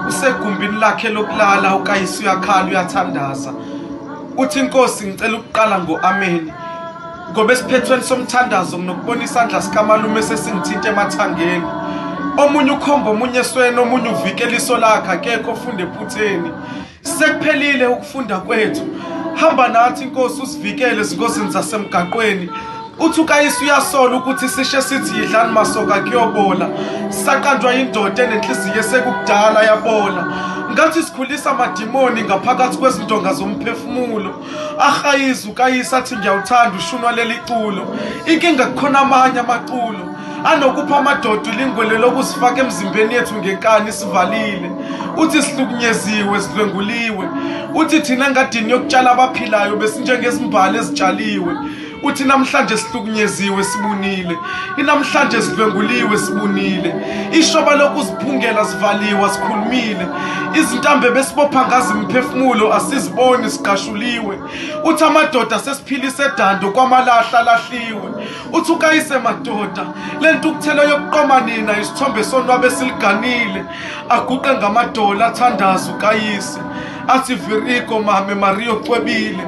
Usegumbini lakhe lokulala uKayise uyakhala uyathandaza. Uthi inkosi ngicela ukuqala ngo-ameni. Ngoba esiphethweni somthandazo nginokubona isandla sikamalume sesingithinta emathangeni. Omunye ukhomba omunye esweni, omunye uvikela iso lakhe, akekho ofunda ephutheni. Sekuphelile ukufunda kwethu. Hamba nathi Nkosi usivikele ezingozini zasemgaqweni. Uthi uKayise uyasola ukuthi sishe sithi yidlani masoka kuyobola. Saqanjwa indoda enenhliziyo esekukudala yabola. Ngathi sikhulisa amadimoni ngaphakathi kwezindonga zomphefumulo. Ahayiza uKayise athi ngiyawuthanda ushunwa leli culo. Inkinga kukhona amanye amaculo. Anokupha amadoda ilingwele lokuzifaka emzimbeni yethu ngenkani sivalile. Uthi sihlukunyeziwe sidlwenguliwe. Uthi thina engadini yokutshala abaphilayo besinjengezimbali ezitshaliwe. Uthi namhlanje sihlukunyeziwe sibunile. Inamhlanje sidlwenguliwe sibunile. Ishoba lokuziphungela sivaliwe sikhulumile. Izintambo besibopha ngazo imiphefumulo asiziboni siqashuliwe. Uthi amadoda sesiphilise dando kwamalahla alahliwe. Uthi ukayise madoda le ntukuthelo yokuqoma nina isithombe sonwabe esiliganile. Aguqe ngamadolo athandaze ukayise athi Virigo mame Maria ocwebile.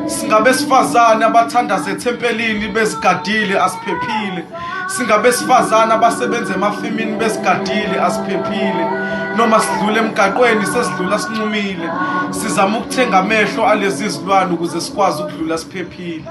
Singabesifazane abathandaza ethempelini bezigadile asiphephile. Singabesifazane abasebenza emafemini bezigadile asiphephile. Noma sidlula emgaqweni sesidlula sincumile. Sizama ukuthenga amehlo alezi zilwane ukuze sikwazi ukudlula siphephile.